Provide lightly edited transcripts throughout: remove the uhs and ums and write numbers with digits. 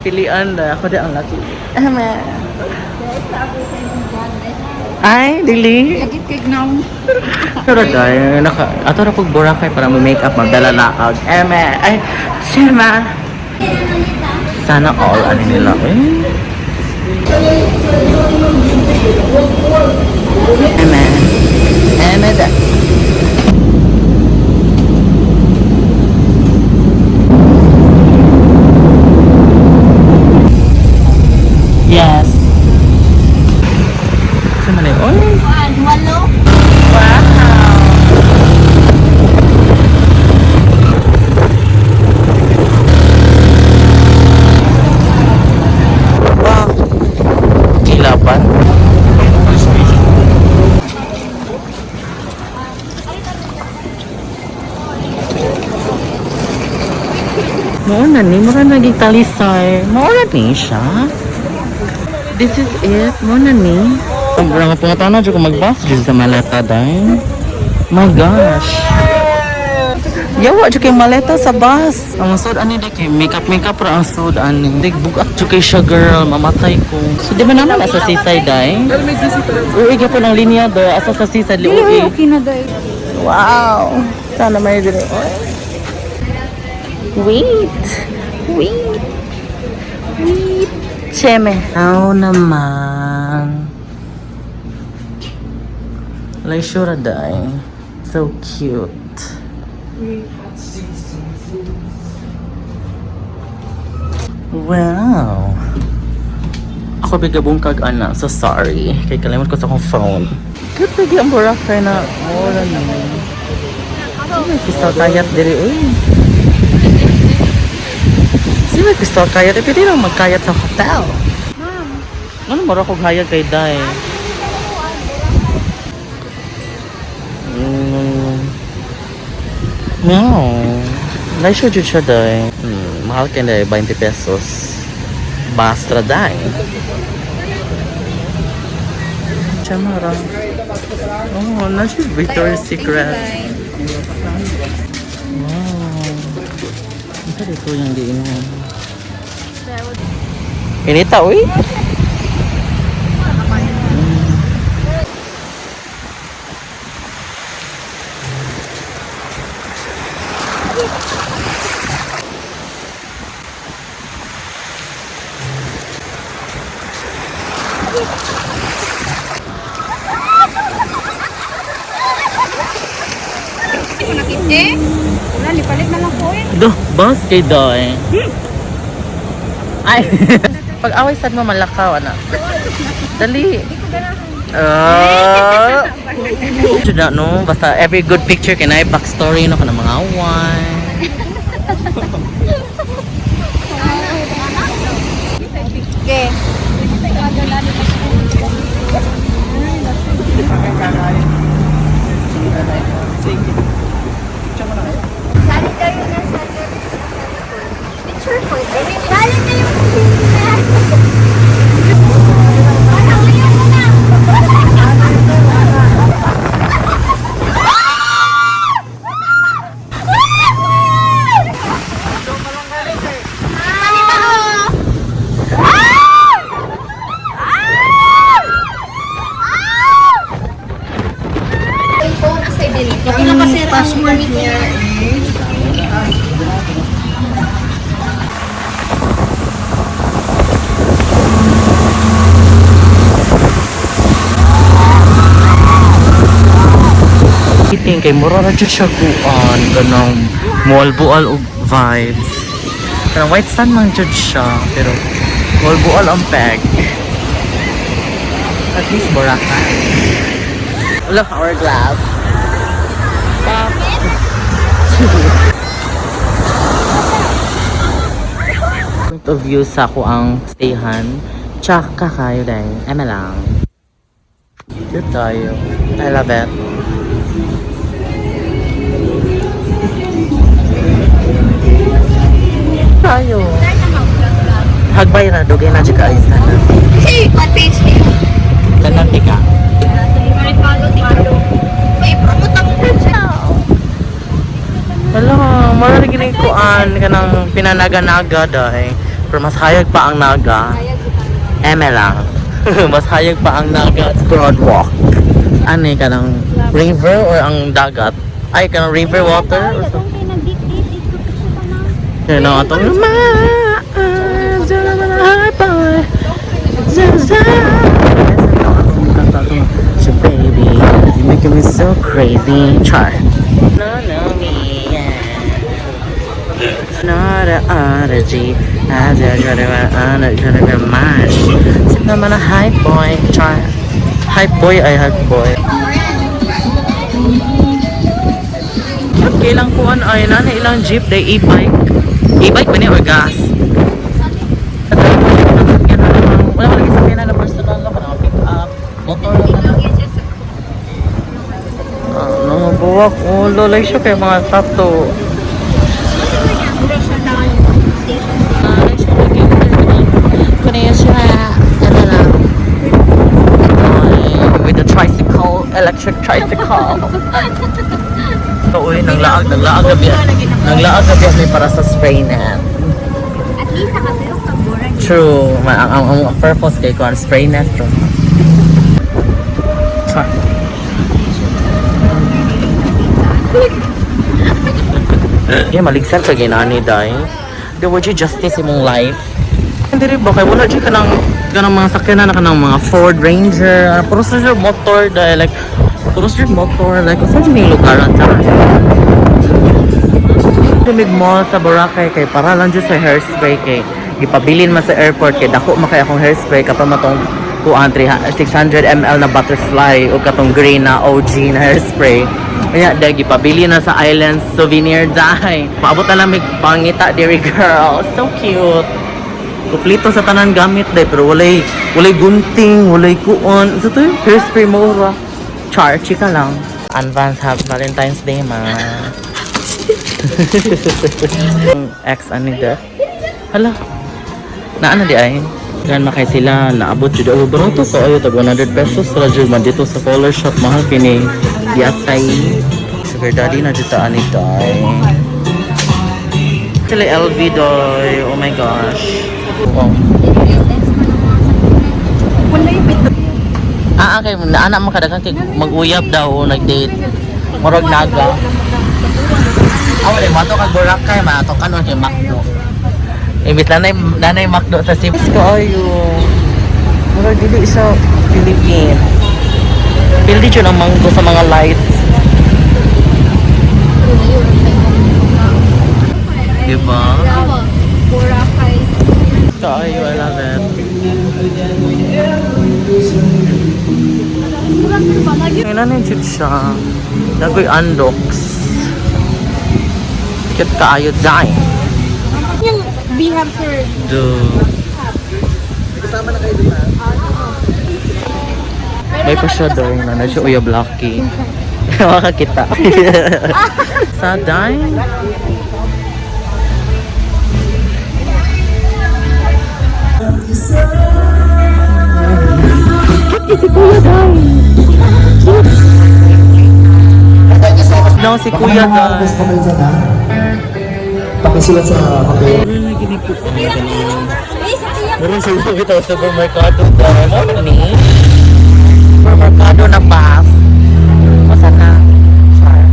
Pilian na ako di ang lucky. Eme. Ay, dili. Lagit kay gnaw. Pero dahil, naka, ato ra kog Boracay para mo make up magdala na og eme. Ay, shema. Sana all ano nila eh. Eme. Eme da. Yes. Saan man eh? Oy. Walo. Wow! Wow! Kilapan? Mao na ni, mura naging talisay. Mao na ni siya. This is it. Mao na ni. Ang mga pangatana, dyan ko mag-bus dyan sa maleta, dahil. My gosh. Yawa jud kay maleta sa bus. Ang sud ani di kay makeup makeup ra ang sud ani. Dig bugat jud kay siya girl, mamatay ko. So di ba naman asa seaside ay? Uy, gyapon ang linya do asa sa seaside liuy. Okay na day. Wow. Sana may dire. Oy. Wait. Wait. Wait. Cheme. Aw naman. Like sure day. So cute. Wow. Ako bigabong kag ana, so sorry. Kay kalimot ko sa akong phone. Cute lagi ang Boracay na. Mura na. Sino may pistol kayat diri uy? Sino may pistol kayat? Eh, pwede lang magkayat sa hotel. Ma'am. Ano mura kog hayag kay Day? No. Nice jud siya, Day. Mahal kay Day, 20 pesos. Basta, Day. Chamara. Oh, na siya Victoria's Secret. Wow. Ito dito yung diin mo. Inita, uy. Hindi ko nakita eh. Wala, lipalit na lang ko eh. Do, boss kay Doy. Ay. Pag away sad mo malakaw ana. Dali. Ah. Jud na no, basta every good picture kinay backstory no kana mga away. Okay. Sali kayo na sa picture ko. Sali kayo na. Parang ayaw mo na. Kanita ko. Yung phone asay delete. Okay na kasi password niya. Iting kay mura ra jud siya kuan kanang mual-bual og vibes. Kanang white sand man jud siya pero mual-bual ang peg. At least Boracay. Look, hourglass. Point of view sa ako ang stayhan. Tsaka kayo dahil. Eme lang. Cute tayo. I love it. Tayo. Hagbay na, dugay na dyan ka ayos na. Kasi one page niyo. Tanan ka. May follow dito. May promote ako siya. Hala, mara rin gining kuan kanang pinanaga-naga dahi. Pero mas hayag pa ang Naga. Eme lang. Mas hayag pa ang Naga Broadwalk. Ano ka ng river or ang dagat? Ay, kanang river water? Or something? Yun ang atong So baby, you making me so crazy. Char. No, no, me, yeah. Not a oddity. I just gotta mash. Sip naman a hype boy. Char. Hype boy ay hype boy. Okay lang kuan ay nana ilang jeep day e-bike. E-bike ba ni or gas? Wala ka lagi sakyan na personal no kanang pick up motor lang na. Ano buwak ulo like siya kay mga tato. With the tricycle, electric tricycle. Uy, nanglaag na biya. Nanglaag na biya may para sa spray net. At least nakapilok ka bora. True. Ang purpose kay ko ang spray net. True. Char. Yeah, maligsan ka ginani day. The would you justice imong life? Hindi rin ba kay wala jud ka ng kanang mga sakyanan na kanang mga Ford Ranger, ah, puro sa siya motor dahil like puro sa siya motor like usa jud ning lugar ang tayo. Tumig mall sa Boracay kay para lang jud sa hairspray kay gipabilin man sa airport kay dako man kay akong hairspray kapag matong kuan 600 ml na butterfly o katong green na OG na hairspray. Kaya dahil gipabili na sa island souvenir dahil. Maabot na lang may pangita diri girl. So cute. Kuplito sa tanan gamit dahil pero walay gunting, walay kuon. So to hairspray mo ra. Char, chika lang. Advance happy Valentine's Day, ma. Ex ani de. Hala. Naana di ay. Gan makay sila naabot jud og barato ko ayo tag 100 pesos ra jud man dito sa color shop mahal kini yatay. Sugar daddy na jud ta ani day. Actually LV doy. Oh my gosh. Oh. Ah, kay anak mo kadaghan kay mag-uyab daw o nag-date. Murag naga. Ah, wala mo kag Boracay, maato ka nun kay McDo. Imbis nanay McDo sa Cebu. Kaayo. Murag dili sa Philippines. Pildi jud ang manggo sa mga lights. Diba? Boracay. Kaayo, I love it. Ay, nanay jud siya. Nagoy andox. Cute kaayo, dai. Yung bihab sir. Do. May pa siya daw na na siya uya Lucky. Makakita. Sa dime. Cute si Kuya Day. Cute. No, si Kuya Day. Gusto ko dyan, ha? Pakisulat sa papel. Eh, sa tiyak. Meron sa iyo kita sa supermercado dahil mo na ni supermercado na bus. Masa na? Char.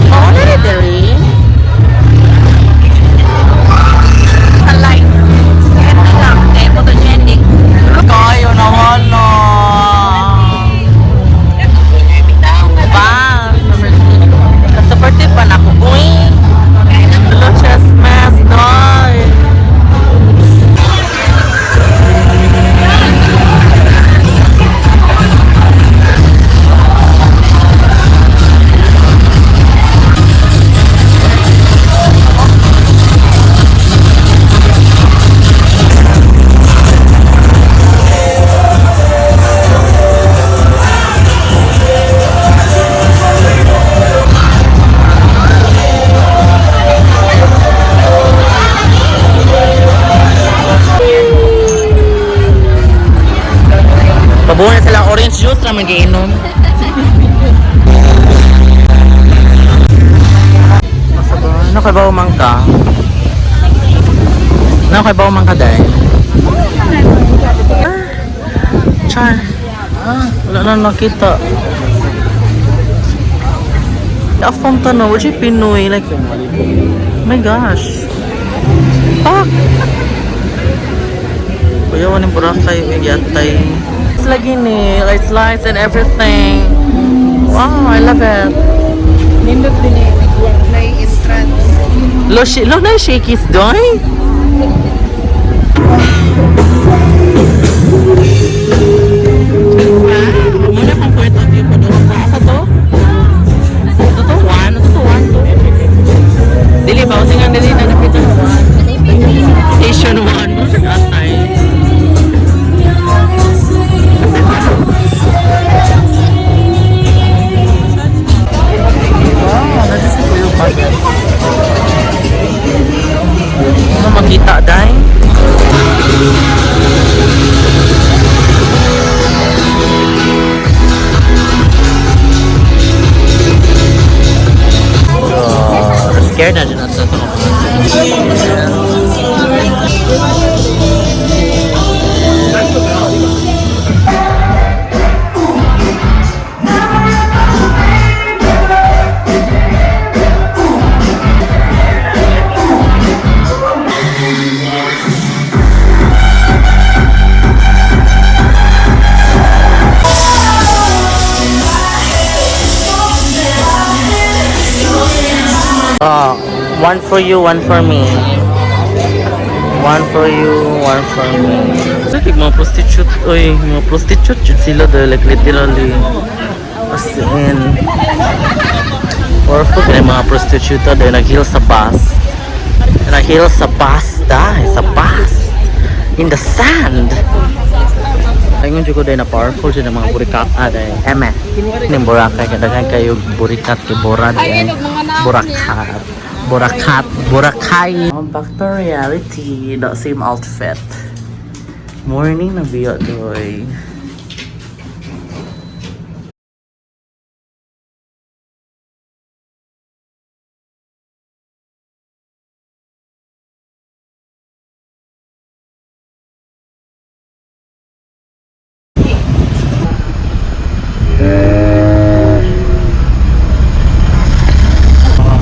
Oh, na rin diri. Sa light. Ito lang. Kaya photogenic. Kayo na wala. Bus. Kasupportive pa na ako. Uy. Luches mess, doy. Pabuo na sila orange juice na magiinom. Nakabaw man ka. Na kay bawo man ka day. Char. Ah, wala na nakita. Afam tanaw, what you Pinoy? Like, my gosh. Fuck! Kuya, wala yung Boracay, yatay. It's lagi ni, lights, lights and everything. Wow, I love it. Nindot din eh. May entrance. Lo, lo na shakies doy? Wow, muna pang point of view ko doon. Asa to? Ito to, one. Ito to, one, two. Dili ba? Kasi nga dili na napita sa one. Station 1. Mo siya atay. Wow, nasa si Kuya pa. Ano makita, day? Oh, scared na dyan sa mga. Oh, one for you, one for me. One for you, one for me. Like mga prostitute, oy, mga prostitute jud sila dahil like literally. As in, powerful kaya mga prostitute dahil nag-heal sa bus. Nag-heal sa bus, dahil sa bus. In the sand. Ayun jud ko dahil na powerful jud ang mga burikat ah dahil. Eme. Ning Boracay kadaghan kayo burikat kay Bora dahil. Burakat. Burakat. Boracay. Back to reality. The same outfit. Morning na biya doy.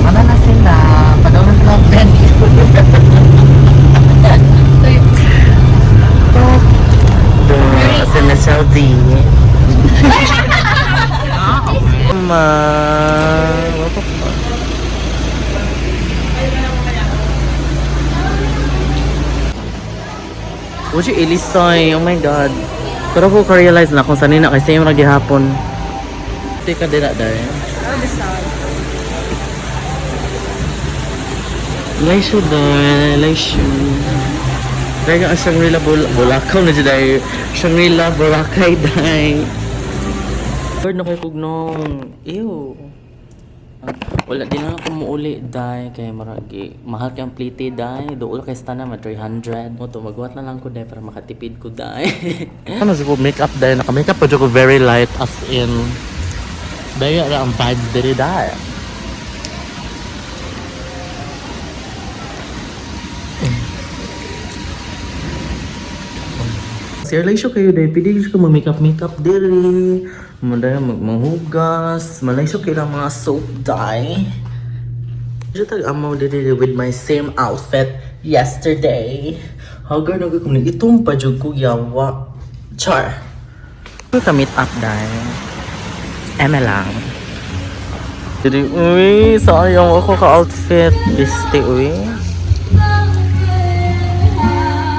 Ano na sila? Padaw na sila ang pen. Si Michelle D. Ma. What the fuck? Would you Elisoy? Oh my God. Pero ko ka-realize na kung sanina kay same ra gihapon. Teka dira dai. Laisyo dai, laisyo. Dahil ang Shangri-La Bulakaw na dyan dahil Shangri-La Boracay dahil. Bird na kayo kugnong. Ew. Wala din na ako muuli dahil kay maragi. Mahal kay ang plite dahil. Dool kay stana ma 300. Mo to magwat na lang ko dahil para makatipid ko dahil. Ano sa makeup dahil naka-makeup pa ko very light as in. Dahil ang vibes diri dahil. Sir, like siya kayo dahil pwede siya mag-makeup makeup diri. Madaya magmanghugas. Malay siya kayo mga soap dye. Siya tag amaw diri with my same outfit yesterday. Hagar na ko itong pa jud ko yawa. Char. Ka meet up dahil. Eme lang. Diri, uy, sayang ako ka outfit. Biste, uy.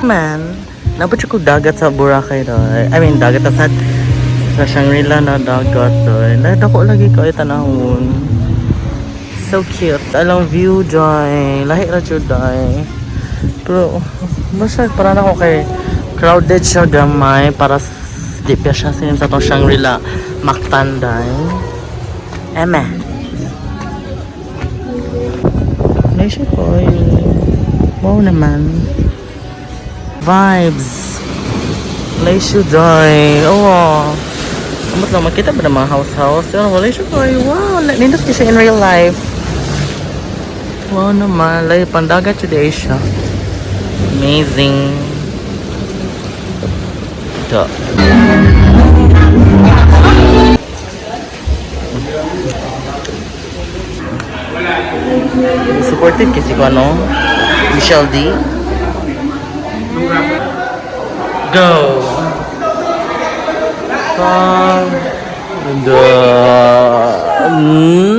Man, napot siya kong dagat sa Boracay doy. I mean, dagat sa Shangri-La na dagat doy. Dako lagi ko ay tanahon. So cute. Alang view doy. Lahi ra jud doy. Pero basta para na ko kay crowded siya gamay para di pa siya same sa tong Shangri-La Mactan day. Eme. Nice siya ko. Wow naman. Vibes. Laisyu day. Oh. Amot lang makita ba ng mga house-house? Pero wala siya ko. Wow. Nindot siya in real life. Wow naman. Lay, pandagat siya day siya. Amazing. Ito. Supported kasi ko ano? Michelle D. Go! The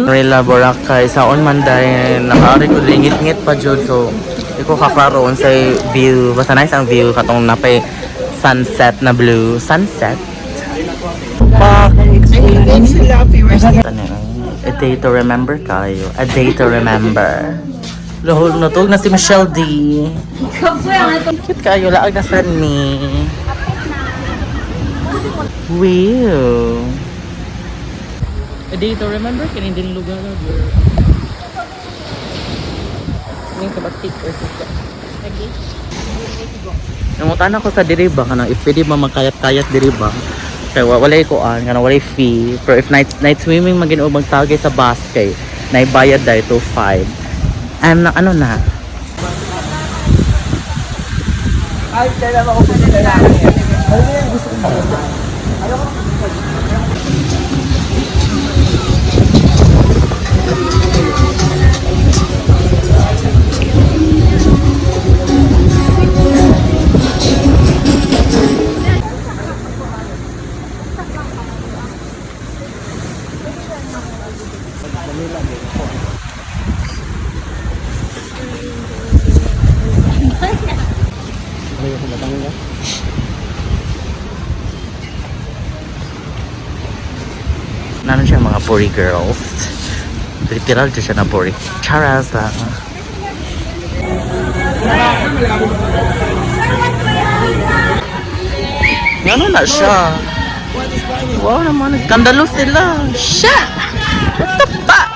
Rela Boracay saon man dahil nakaari ko lingit-ngit pa jud, so di ko kaklaro unsay view, basta nice ang view katong napay sunset na blue sunset. Pak. A day to remember kayo. A day to remember. Lahol na na si Michelle D. Cute kayo. Laag na sad ni. Wow. A day to remember, kini din lugar na bro. Ngayon ka ba tik or sika? Nangutan ako sa diri ba kanang if pwede ba magkayat-kayat diri ba? Kay walay kuan, kanang walay fee. Pero if night night swimming magin magtagay sa bus kay naibayad dahil to 5. Ano ano na? Nanon siya mga bori girls. Literal dyan siya na bori. Charas lang. Ano na siya? Wow naman. Skandalo sila. Siya! What the fuck?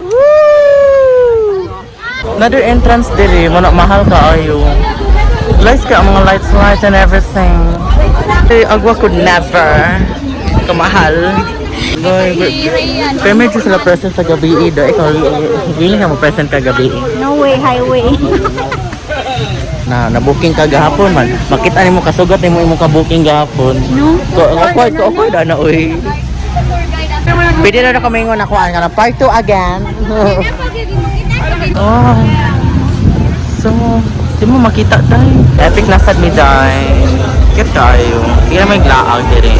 Woo! Another entrance diri. Muna mahal ka ayo. Lights ka ang mga lights, lights and everything. Eh, agwa could never. Kamahal. Pero medyo sila present sa gabi eh, do. Ikaw, willing ka mo present ka gabi eh. No way, highway. Na na-booking ka gahapon man. Makita nimo kasugat nimo imong ka-booking gahapon. No. Ko awkward, ko awkward ana oy. Pwede na na kami ngon ako ang part 2 again. Oh. So, di mo makita day. Epic na sad mi day. Cute tayo. Hindi na may glaag diri.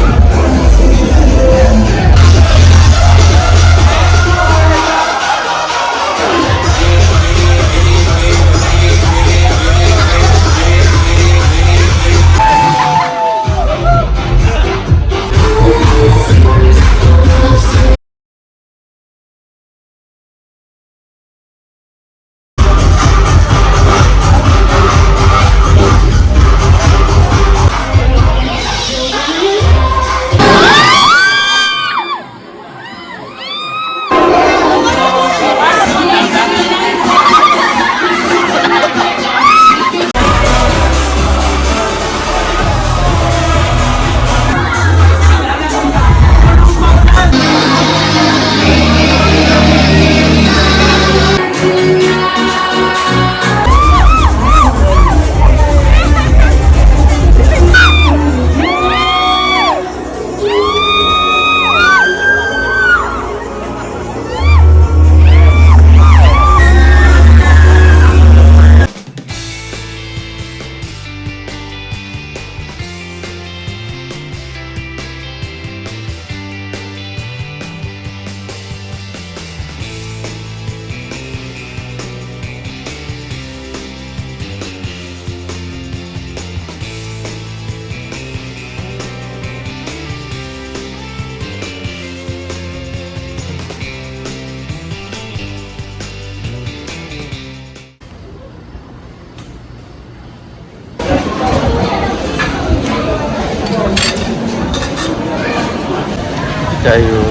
Tayo.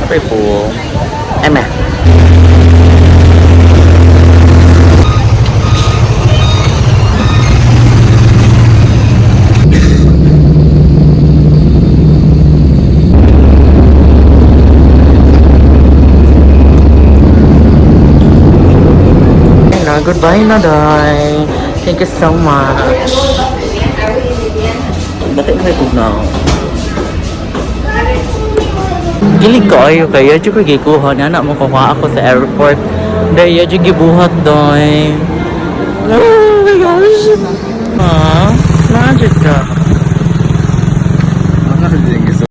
Kapay po. Eme. na. Goodbye na, day. Thank you so much. Bati na kay na. Gilig ko ayo kaya jud ko gikuha na na mo kuha ako sa airport. Day jud gibuhat, day. Oh my gosh. Ah, magic ka.